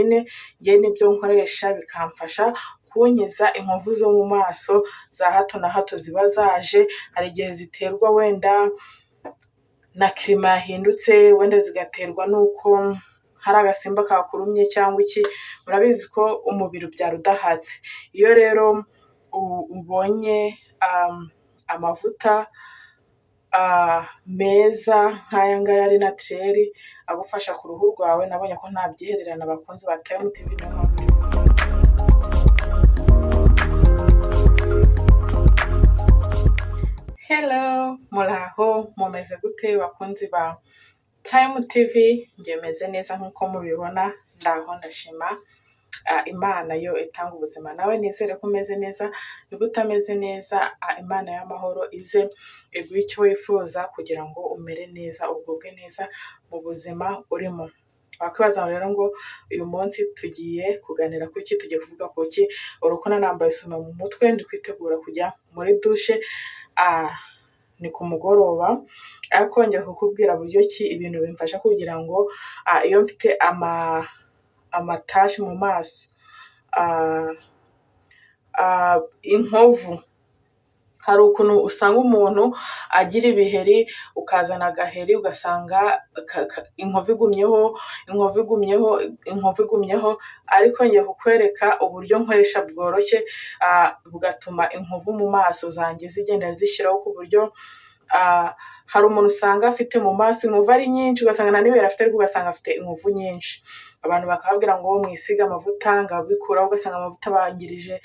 Njye nibyo nkoresha bikamfasha kunkiza inkovu zo mu maso za hato na hato ziba zaje. Hari igihe ziterwa wenda na climat yahindutse, wenda zigaterwa n'uko hari agasimba kakurumye cyangwa iki, murabizi ko umubiri ubyara udahatse. Iyo rero ubonye amavuta meza nk'aya ngaya ari naturel, agufasha ku ruhu rwawe, nabonye ko ntabyihererana, abakunzi ba Time TV, niyo mpamvu. Hello, muraho, mumeze gute bakunzi ba Time TV? Njye meze neza nk'uko mubibona, ndaho ndashima Imana yo itanga ubuzima. Nawe nizere ko umeze neza, niba utameze neza, Imana y'amahoro ize iguhe icyo wifuza kugira ngo umere neza, ugubwe neza mu buzima urimo. Wakwibaza rero ngo uyu munsi tugiye kuganira ku ki, tugiye kuvuga ku ki? Urabona nambaye isume mu mutwe, ndi kwitegura kujya muri douche, ni ku mugoroba, ariko ngiye kukubwira buryo ki ibintu bimfasha kugira ngo iyo mfite amataches mu maso, inkovu, hari ukuntu usanga umuntu agira ibiheri, ukazana agaheri ugasanga inkovu igumyeho, inkovu igumyeho, inkovu igumyeho, ariko ngiye kukwereka uburyo nkoresha bworoshye, bugatuma inkovu mu maso zanjye zigenda zishiraho, ku buryo hari umuntu usanga afite mu maso inkovu ari nyinshi, ugasanga nta n'ibiheri afite ariko ugasanga afite inkovu nyinshi. Abantu bakababwira ngo mwisige amavuta ngo abikuraho, ugasanga amavuta bangirije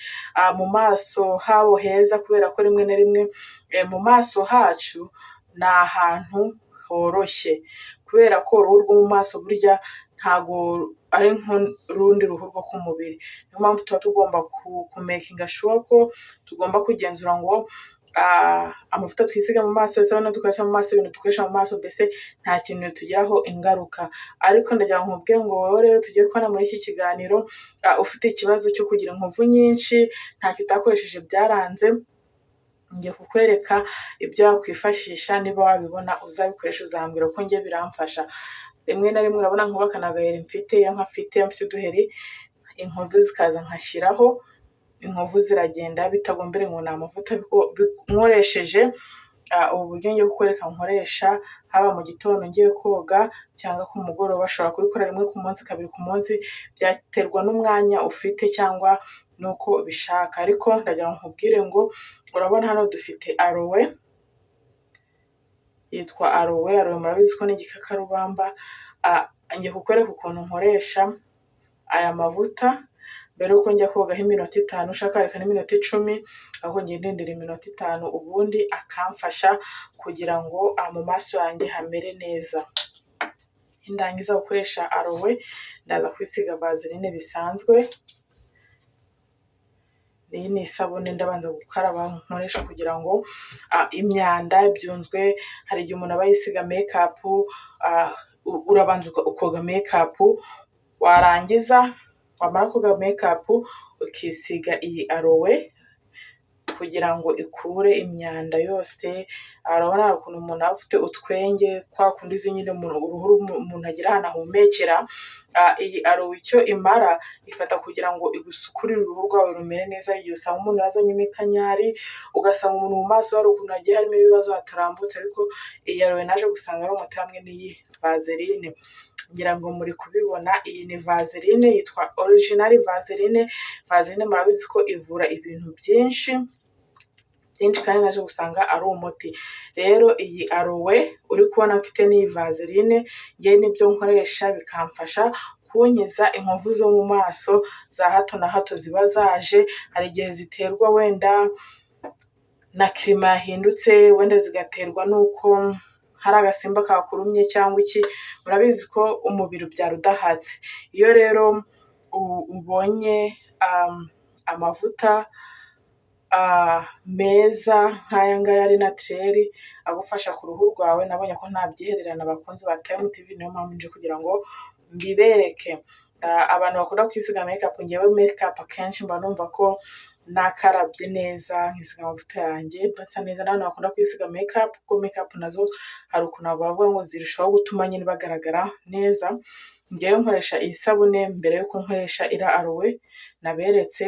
mu maso habo heza, kubera ko rimwe na rimwe mu maso hacu ni ahantu horoshye, kubera ko uruhu rwo mu maso burya ntago ari nk'urundi ruhu rwo ku mubiri. Niyo mpamvu tuba tugomba kumakinga sure ko tugomba kugenzura ngo amavuta twisiga mu maso, isabune dukoresha mu maso, ibintu dukoresha mu maso, mbese nta kintu bitugiraho ingaruka. Ariko ndagira ngo nkubwire ngo wowe rero tugiye kubona muri iki kiganiro, ufite ikibazo cyo kugira inkovu nyinshi, ntacyo utakoresheje byaranze, ngiye kukwereka ibyo wakwifashisha, niba wabibona uzabikoresha uzambwira, kuko njye biramfasha. Rimwe na rimwe urabona nk'ubu aka ni agaheri mfite, iyo nkafite, mfite uduheri, inkovu zikaza nkashyiraho, inkovu ziragenda bitagombere ngo ni amavuta. Nkoresheje ubu buryo ngiye kukwereka nkoresha, haba mu gitondo ngiye koga cyangwa ku mugoroba, ushobora kubikora rimwe ku munsi, kabiri ku munsi, byaterwa n'umwanya ufite cyangwa n'uko ubishaka. Ariko ndagira ngo nkubwire ngo urabona hano dufite aloe, yitwa aloe. Aloe murabizi ko ni igikakarubamba. Ngiye kukwereka ukuntu nkoresha aya mavuta mbere yuko njya kogaho iminota 5, ushaka wareka n'iminota 10, ariko njye ndindira iminota 5, ubundi akamfasha kugira ngo mu maso yanjye hamere neza. Nindangiza gukoresha aloe, ndaza kwisiga Vaseline bisanzwe. Iyi ni isabune ndabanza gukaraba nkoresha kugira ngo imyanda ibyunzwe. Hari igihe umuntu aba yisiga makeup, urabanza ukoga makeup, warangiza, wamara koga makeup ukisiga iyi aloe kugira ngo ikure imyanda yose. Urabona hari ukuntu umuntu aba afite utwenge, kwa kundi uzi nyine uruhu umuntu agira ahantu ahumekera. Iyi aloe icyo imara, ifata kugira ngo igusukurire uruhu rwawe rumere neza. Igihe usanga umuntu yazanye imikanyari, ugasanga umuntu mu maso hari ukuntu hagiye harimo ibibazo hatarambutse, ariko iyi aloe naje gusanga ari umuti hamwe n'iyi Vaseline. Ngira ngo muri kubibona, iyi ni Vaseline yitwa Original Vaseline. Vaseline murabizi ko ivura ibintu byinshi byinshi, kandi naje gusanga ari umuti. Rero iyi aloe uri kubona mfite n'iyi Vaseline, njye nibyo nkoresha bikamfasha kunkiza inkovu zo mu maso za hato na hato ziba zaje. Hari igihe ziterwa wenda na climat yahindutse, wenda zigaterwa n'uko hari agasimba kakurumye cyangwa iki, murabizi ko umubiri ubyara udahatse. Iyo rero ubonye amavuta meza nk'aya ngaya ari naturel, agufasha ku ruhu rwawe, nabonye ko ntabyihererana, abakunzi ba Time TV, niyo mpamvu nje kugira ngo mbibereke. Abantu bakunda kwisiga makeup, njyewe makeup akenshi mba numva ko nakarabye neza, nkisiga amavuta yanjye, mba nsa neza. N'abantu bakunda kwisiga makeup, kuko makeup nazo hari ukuntu bavuga ngo zirushaho gutuma nyine bagaragara neza. Njyewe nkoresha iyi sabune mbere yuko nkoresha iriya aloe naberetse.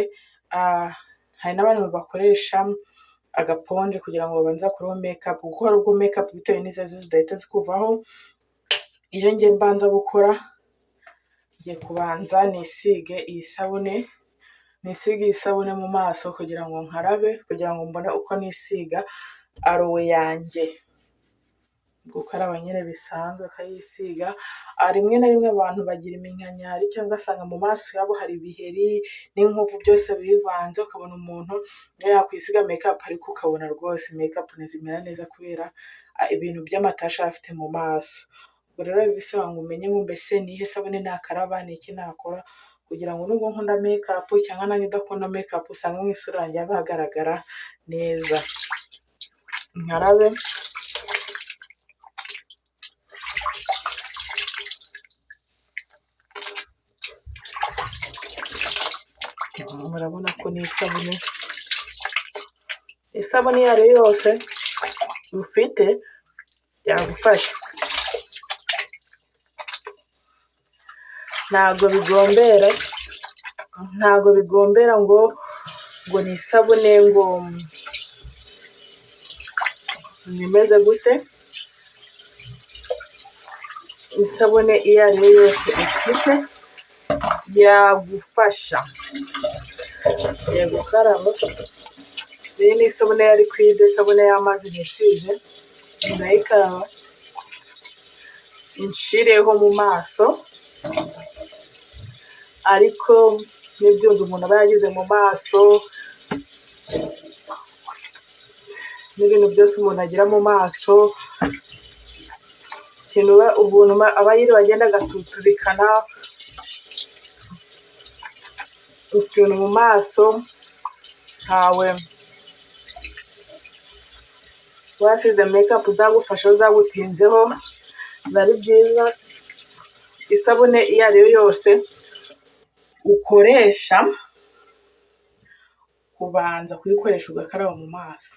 Hari n'abantu bakoresha agaponje kugira ngo babanze bakureho makeup, kuko hari ubwo makeup bitewe n'izo arizo zidahita zikuvaho. Iyo njye mbanza gukora, ngiye kubanza nisige iyi sabune, nisige iyi sabune mu maso kugira ngo nkarabe, kugira ngo mbone uko nisiga aloe yanjye. Gukaraba nyine bisanzwe ukayisiga. Rimwe na rimwe abantu bagira iminkanyari cyangwa ugasanga mu maso yabo hari ibiheri n'inkovu byose bivanze, ukabona umuntu niyo yakwisiga makeup ariko ukabona rwose makeup ntizimera neza kubera ibintu by'amatashi aba afite mu maso. Ubwo rero biba bisaba ngo umenye ngo mbese ni iyihe sabune nakaraba, ni iki nakora kugira ngo nubwo nkunda makeup cyangwa nanjye udakunda makeup, usange mu isura yanjye haba hagaragara neza. Nkarabe. Murabona ko ni isabune, isabune iyo ari yo yose ufite yagufasha. Ntabwo bigombera, ntabwo bigombera ngo ni isabune ngo imeze gute, isabune iyo ari yo yose ufite yagufasha. Ngiye gukaraba, iyi ni isabune ya liquide, isabune y'amazi nisize, ndayikaraba inshireho mu maso, ariko n'ibyunzwe umuntu aba yagize mu maso, n'ibintu byose umuntu agira mu maso, ikintu umuntu aba yiriwe agenda agatutubikana utuntu mu maso hawe, wasize makeup zagufasheho zagutinzeho, biba ari byiza. Isabune iyo ari yo yose ukoresha, ubanza kuyikoresha ugakaraba mu maso.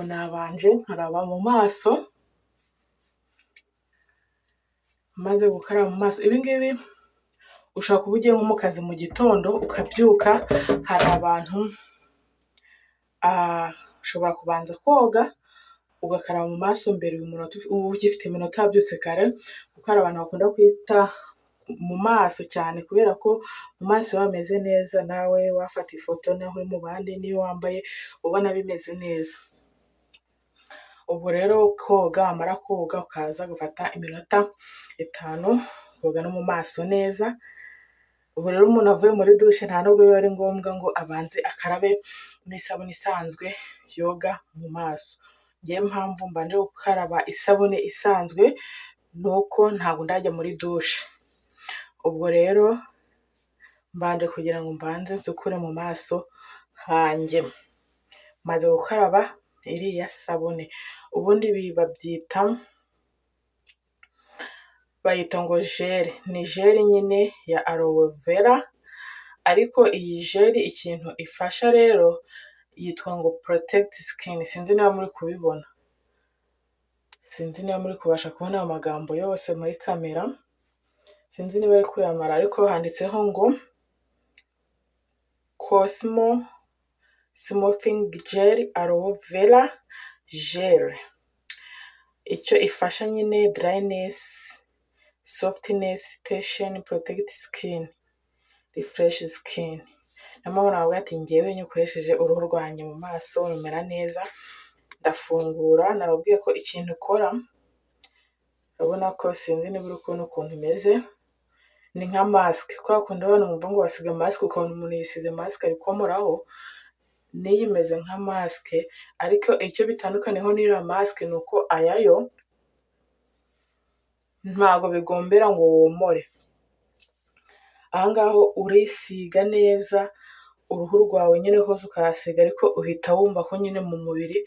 Nabanje nkaraba mu maso, maze gukaraba mu maso, ibi ngibi ushobora kuba ugiye nko mu kazi mu gitondo ukabyuka, hari abantu ushobora kubanza koga ugakaraba mu maso mbere uyu munota ugifite iminota wabyutse kare, kuko hari abantu bakunda kwita mu maso cyane kubera ko mu maso haba hameze neza, nawe wafata ifoto naho uri mu bandi n'iyo wambaye ubona bimeze neza. Ubwo rero koga, wamara koga ukaza ugafata iminota 5 ukoga no mu maso neza. Ubu rero umuntu avuye muri douche nta nubwo biba ari ngombwa ngo abanze akarabe n'isabune isanzwe yoga mu maso. Njyewe impamvu mbanje gukaraba isabune isanzwe ni uko ntabwo ndajya muri douche. Ubwo rero mbanje kugira ngo mbanze nsukure mu maso hanjye. Maze gukaraba iriya sabune. Ubundi ibi babyita, bayita ngo gel. Ni gel nyine ya aloe vera, ariko iyi gel ikintu ifasha rero yitwa ngo protect skin. Sinzi niba muri kubibona, sinzi niba muri kubasha kubona ayo magambo yose muri kamera, sinzi niba ari kuyamara, ariko handitseho ngo cosmo smoothing gel aloe vera gel. Icyo ifasha nyine dryness, softness, tension, protect skin, refresh skin. Niyo mpamvu navuga ati njyewe iyo ukoresheje uruhu rwanjye mu maso rumera neza. Ndafungura, nababwiye ko ikintu ikora, urabona ko sinzi niba uri kubona ukuntu imeze, ni nka mask. Kwa kundi abantu bumva ngo basiga mask, ukabona umuntu yisize mask ari komoraho, n'iyi imeze nka mask, ariko icyo bitandukaniyeho n'iriya mask ni uko aya yo ntabwo bigombera ngo womore. Aha ngaha urisiga neza uruhu rwawe nyine hose ukahasiga, ariko uhita wumva ko nyine mu mubiri,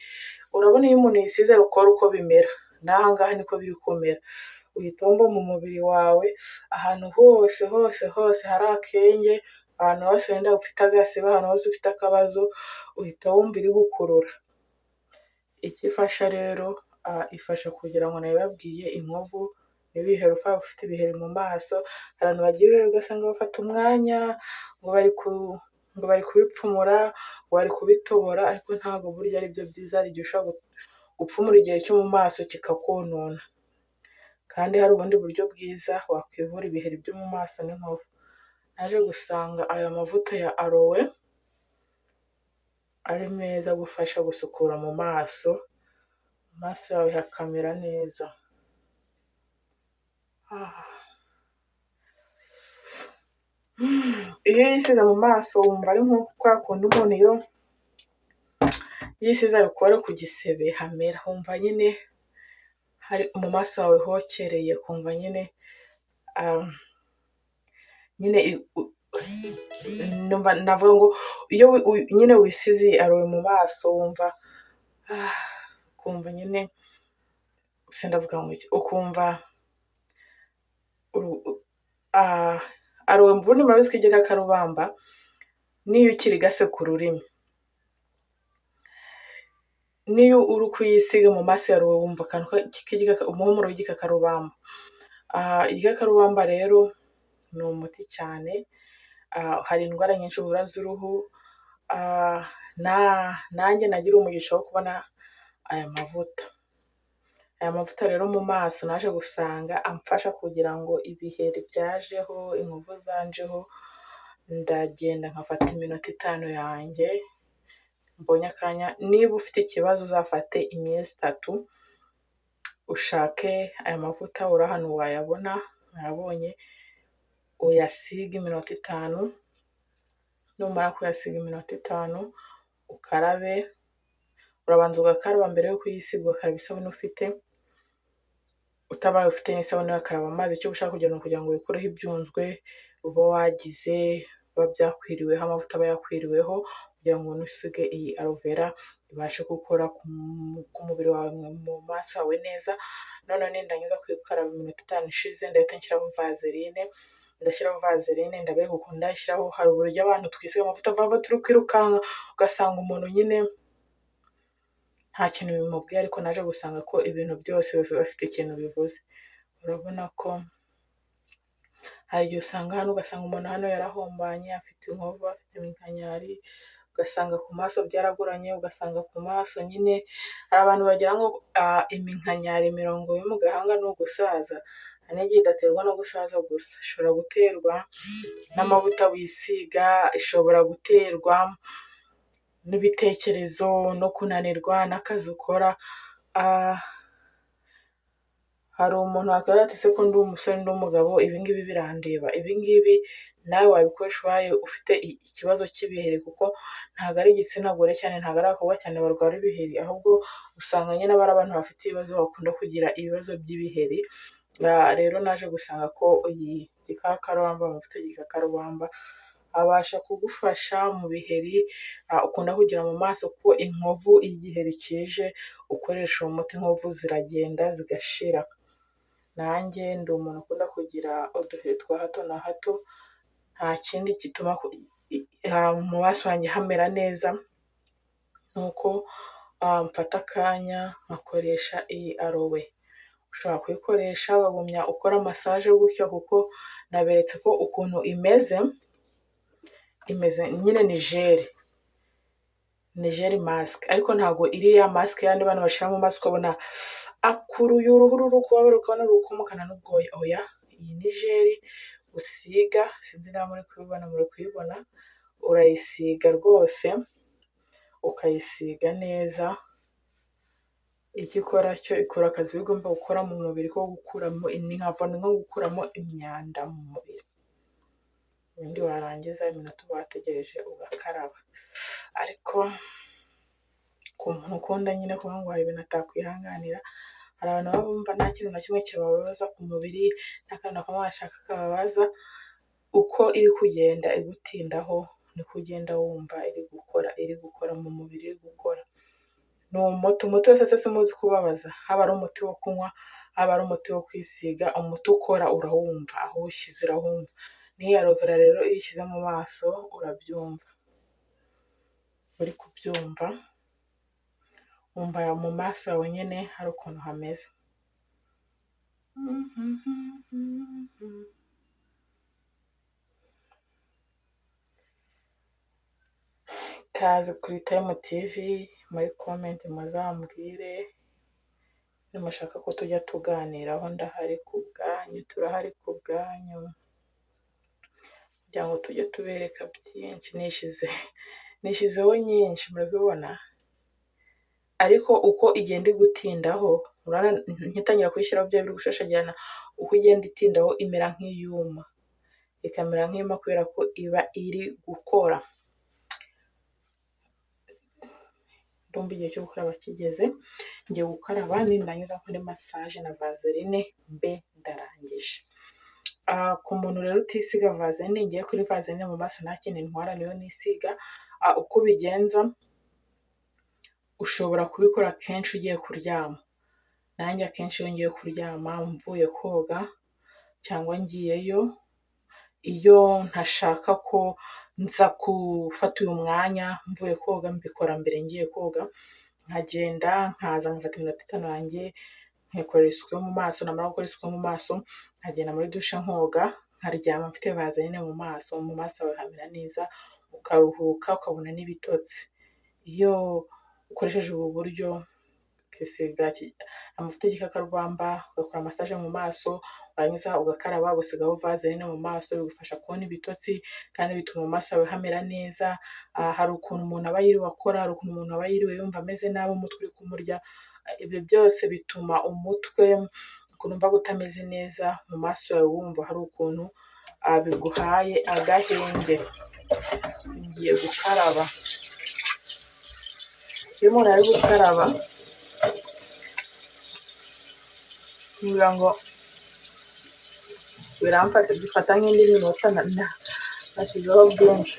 urabona iyo umuntu yisize alcool uko bimera, n'aha ngaha niko biri kumera. Uhita wumva mu mubiri wawe ahantu hose hose hose hari akenge, ahantu hose wenda ufite agasebe, ahantu hose ufite akabazo, uhita wumva iri gukurura. Icyo ifasha rero, ifasha kugira ngo nabibabwiye inkovu N'ibiheri ufite ibiheri mu maso, hari abantu bagira ibiheri ugasanga bafata umwanya ngo bari kubipfumura, ngo bari kubitobora, ariko ntabwo burya ari byo byiza, hari igihe ushobora gupfumura igiheri cyo mu maso kikakonona. Kandi hari ubundi buryo bwiza wakwivura ibiheri byo mu maso n'inkovu. Naje gusanga aya mavuta ya aloe ari meza agufasha gusukura mu maso, mu maso yawe hakamera neza. Iyo uyisize mu maso wumva ari nko kwa kundi umuntu iyo yisize alukoro ku gisebe hamera, wumva nyine hari mu maso hawe hokereye, ukumva nyine nyine navuga ngo iyo nyine wisize aloe mu maso wumva ukumva nyine ndavuga ngo iki, ukumva aloe ubundi murabizi ko igikakarubamba n'iyo ukirigase ku rurimi, n'iyo uri kuyisiga mu maso ya aloe wumva akantu umuhumuro w'igikakarubamba. Igikakarubamba rero ni umuti cyane, hari indwara nyinshi uvura z'uruhu, nanjye nagiriwe umugisha wo kubona aya mavuta. Aya mavuta rero mu maso naje gusanga amfasha kugira ngo ibiheri byajeho, inkovu zanjeho, ndagenda nkafata iminota 5 yanjye, mbonye akanya, niba ufite ikibazo uzafate iminsi 3, ushake aya mavuta, uri ahantu wayabona, wayabonye, uyasige iminota 5, numara kuyasiga iminota 5 ukarabe, urabanza ugakaraba mbere yo kuyisiga, ugakaraba isabune ufite, utabaye ufite n'isabune ugakaraba amazi, icyo ushaka kugira ngo wikureho ibyunzwe uba wagize, biba byakwiriweho, amavuta aba yakwiriweho, kugira ngo unusige iyi aloe vera ibashe gukora ku mubiri wawe, mu maso hawe neza. Noneho nindangiza kuyikaraba iminota 5 ishize, ndahita nshyiraho vaseline, ndashyiraho vaseline, ndabereka ukuntu ndayishyiraho. Hari uburyo abantu twisiga amavuta vuba turi kwirukanka, ugasanga umuntu nyine nta kintu bimubwiye, ariko naje gusanga ko ibintu byose bifite ikintu bivuze. Urabona ko hari igihe usanga hano ugasanga umuntu hano yarahombanye, afite inkovu, afite iminkanyari, ugasanga ku maso byaragoranye, ugasanga ku maso nyine hari abantu bagira ngo iminkanyari, imirongo yo mu gahanga ni ugusaza, hari n'igihe idaterwa no gusaza gusa, ishobora guterwa n'amavuta wisiga, ishobora guterwa n'ibitekerezo no kunanirwa n'akazi ukora. Hari umuntu wakabaza ati ese ko ndi umusore ndi umugabo, ibi ngibi birandeba? Ibi ngibi nawe wabikoresha ubaye ufite ikibazo cy'ibiheri, kuko ntabwo ari igitsina gore cyane, ntabwo ari abakobwa cyane barwara ibiheri, ahubwo usanga nyine aba ari abantu bafite ibibazo, bakunda kugira ibibazo by'ibiheri. Rero naje gusanga ko iyi gikakarubamba, amavuta y'igikakarubamba abasha kugufasha mu biheri ukunda kugira mu maso, kuko inkovu iyo igiheri kije ukoresha uwo muti inkovu ziragenda zigashira. Nanjye ndi umuntu ukunda kugira uduheri twa hato na hato, nta kindi gituma mu maso hanjye hamera neza, nuko mfata akanya nkakoresha iyi aloe. Ushobora kuyikoresha ukagumya ukora massage gutya, kuko naberetse ko ukuntu imeze, imeze nyine ni gel, ni gel mask, ariko ntabwo iri ya mask yandi abantu bashyira mu maso ukabona akuruye uruhu ruri kubabara, ukabona ruri kumukana n'ubwoya. Oya, iyi ni gel usiga, sinzi niba muri kubibona, muri kuyibona, urayisiga rwose, ukayisiga neza, icyo ikora cyo ikora akazi iba igomba gukora mu mubiri ko gukuramo, ni nko gukuramo imyanda mu mubiri. Ubundi warangiza iminota uba wategereje ugakaraba. Ariko ku muntu ukunda nyine kuvuga ngo hari ibintu atakwihanganira, hari abantu baba bumva nta kintu na kimwe kibabaza ku mubiri, nta kantu na kamwe washaka kababaza, uko iri kugenda igutindaho niko ugenda wumva iri gukora, iri gukora mu mubiri, iri gukora. Ni umuti, umuti wose se simuzi kubabaza, haba ari umuti wo kunywa, haba ari umuti wo kwisiga, umuti ukora urawumva, aho uwushyize urahumva. N'iyi aloe vera rero iyo uyishyize mu maso urabyumva, uri kubyumva, wumva mu maso yawe nyine hari ukuntu hameze. Ikaze kuri Time TV, muri comment muzambwire nimushaka ko tujya tuganiraho, ndahari ku bwanyu, turahari ku bwanyu kugira ngo tujye tubereka byinshi. Nishyizeho nyinshi murabibona, ariko uko igenda igutindaho, nkitangira kuyishyiraho byari biri gushashagirana, uko igenda itindaho imera nk'iyuma, ikamera nk'iyuma kubera ko iba iri gukora. Ndumva igihe cyo gukaraba kigeze, ngiye gukaraba nindangiza nkore massage na vaseline mbe ndarangije. Ku muntu rero utisiga vaseline, ngiye kuri vaseline mu maso nta kintu intwara, niyo nisiga. Uko ubigenza, ushobora kubikora kenshi ugiye kuryama. Nanjye akenshi iyo ngiye kuryama mvuye koga cyangwa ngiyeyo, iyo ntashaka ko nza gufata uyu mwanya mvuye koga, mbikora mbere ngiye koga, nkagenda nkaza nkafata iminota 5 yanjye nkikorera isuku yo mu maso, namara gukora isuku yo mu maso nkagenda muri dushe nkoga, nkaryama mfite vaseline mu maso, mu maso hawe hamera neza, ukaruhuka ukabona n'ibitotsi. Iyo ukoresheje ubu buryo, ukisiga amavuta y'igikakarubamba, ugakora massage mu maso, warangiza ugakaraba ugasigaho vaseline mu maso, bigufasha kubona ibitotsi kandi bituma mu maso hawe hamera neza. Hari ukuntu umuntu aba yiriwe akora, hari ukuntu umuntu aba yiriwe yumva ameze nabi, umutwe uri kumurya, ibyo byose bituma umutwe ukuntu wumva utameze neza, mu maso yawe wumva hari ukuntu biguhaye agahenge. Ngiye gukaraba. Iyo umuntu ari gukaraba ngira ngo biramfata, bifata nk'indi minota, nashyizeho byinshi,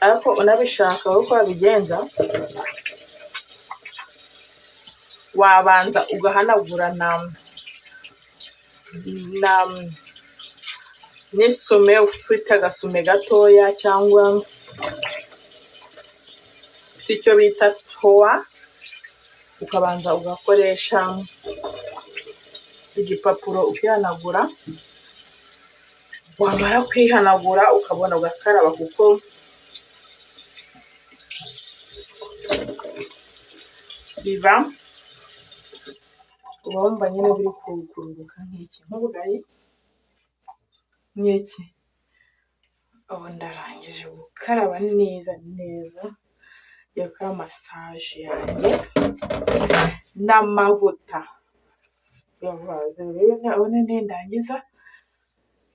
ariko unabishaka wowe uko wabigenza, wabanza ugahanagura n'isume, ufite agasume gatoya cyangwa ufite icyo bita towa, ukabanza ugakoresha igipapuro ukihanagura, wamara kwihanagura ukabona ugakaraba, kuko biba uba wumva nyine biri kururuka nk'iki, nk'ubugari nk'iki. Ubu ndarangije gukaraba neza neza, ngiye gukora massage yanjye n'amavuta ya vaseline, ubundi nindangiza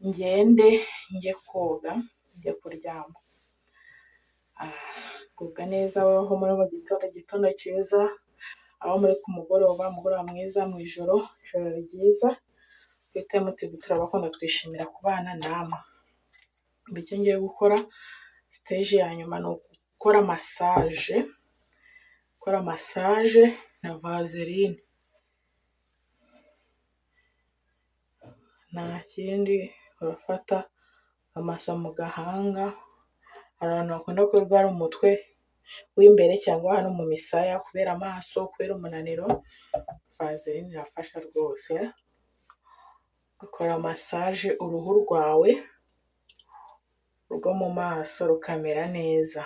ngende njye koga, njye kuryama. Gubwa neza aho muri mu gitondo, igitondo cyiza, aho muri ku mugoroba, umugoroba mwiza, mu ijoro, ijoro ryiza. Kuri Time TV turabakunda, twishimira kubana namwe. Icyo ngiye gukora stage ya nyuma ni ugukora massage, gukora massage na vaseline. Nta kindi, urafata ukamasa mu gahanga, hari abantu bakunda kurwara umutwe w'imbere cyangwa hano mu misaya kubera amaso, kubera umunaniro, vaseline irafasha rwose. Ukora massage uruhu rwawe rwo mu maso rukamera neza.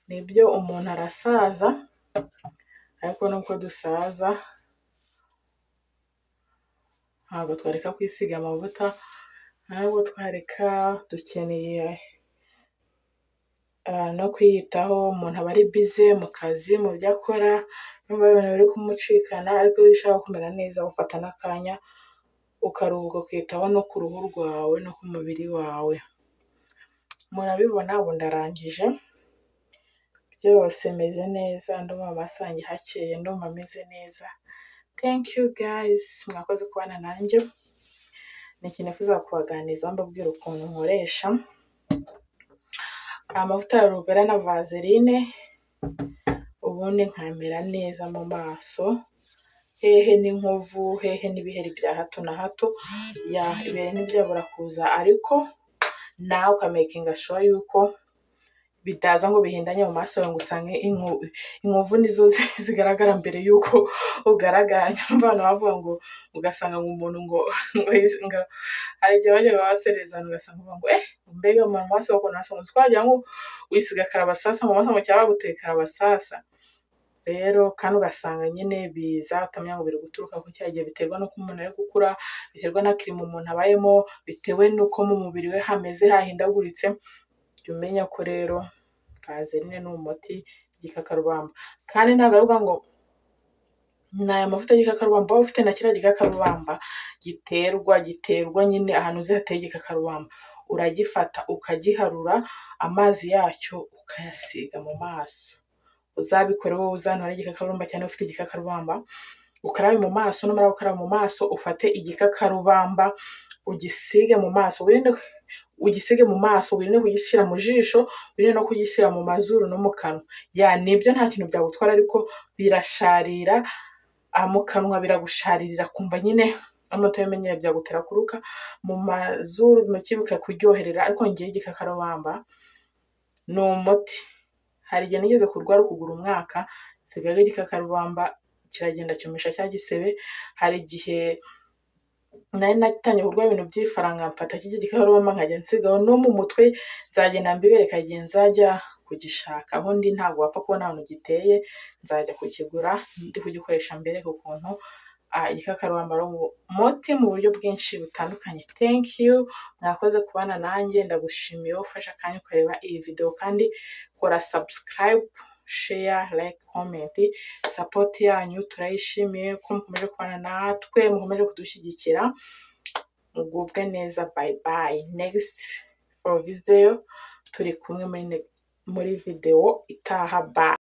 Nibyo umuntu arasaza, ariko nubwo dusaza ntabwo twareka kwisiga amavuta, ntabwo twareka, dukeneye no kwiyitaho. Umuntu aba ari busy mu kazi, mu byo akora, yumva ibintu biri kumucikana, ariko iyo ushaka kumera neza ufata n'akanya ukaruhuka, ukitaho no ku ruhu rwawe no ku mubiri wawe. Murabibona ubu ndarangije byose, meze neza, ndumva amaso yanjye hakeye, ndumva meze neza. Thank you guys, mwakoze kubana nanjye. Ni ikintu nifuza kubaganirizaho, mbabwira ukuntu nkoresha amavuta ya aloe vera na vaseline, ubundi nkamera neza mu maso, hehe n'inkovu, hehe n'ibiheri bya hato na hato. Ya, ibiheri ntibyabura kuza, ariko nawe ukamakinga sure yuko Bitaza ngo bihindanye mu maso yawe, ngo usange inkovu nizo zigaragara mbere y'uko ugaragara. Abantu bavuga ngo ugasanga ngo umuntu ngo hari igihe bajyaga baserereza abantu, ugasanga ngo mbega mu maso ukuntu hasa, ngo wagira ngo wisiga karabasasa mu maso, ngo cyangwa baguteye karabasasa. Rero kandi ugasanga nyine biza utamenya ngo biri guturuka ku cya gihe. Biterwa n'uko umuntu ari gukura, biterwa na climat umuntu abayemo, bitewe n'uko mu mubiri we hameze hahindaguritse. Jya umenya ko rero Vaseline ni umuti, igikakarubamba. Kandi ntabwo ari ukuvuga ngo ni aya mavuta y'igikakarubamba. Waba ufite na kiriya gikakarubamba giterwa nyine ahantu uzi hateye igikakarubamba, uragifata ukagiharura, amazi yacyo ukayasiga mu maso. Uzabikore wowe uzi ahantu hari igikakarubamba cyangwa ufite igikakarubamba, ukarabe mu maso. Numara gukaraba mu maso, ufate igikakarubamba ugisige mu maso, wirinde ugisige mu maso, wirinde kugishyira mu jisho, wirinde no kugishyira mu mazuru no mu kanwa. Ya, nibyo, nta kintu byagutwara, ariko birasharira mu kanwa, biragusharirira kumva nyine utabimenyereye, byagutera kuruka mu mazuru, mu ki, bikakuryoherera. Ariko ngewe igikakarubamba ni umuti. Hari igihe nigeze kurwara ukuguru umwaka, nsigaho igikakarubamba, kiragenda cyumisha cya gisebe. Hari igihe nari natangiye kurwara ibintu by'ifaranga, mfata kirya gikakarubamba nkajya nsigaho no mu mutwe. Nzagenda mbibereka igihe nzajya kugishaka. Aho ndi ntabwo wapfa kubona ahantu giteye, nzajya kukigura ndi kugikoresha, mbereke ukuntu igikakarubamba ari umuti mu buryo bwinshi butandukanye. Thank you, mwakoze kubana nanjye. Ndagushimiye ufashe akanya ukareba iyi video, kandi kora subscribe, share, like, comment. Support yanyu turayishimiye, ko mukomeje kubana natwe, mukomeje kudushyigikira. Mugubwe neza, bye bye. Next for video, turi kumwe muri video itaha, bye.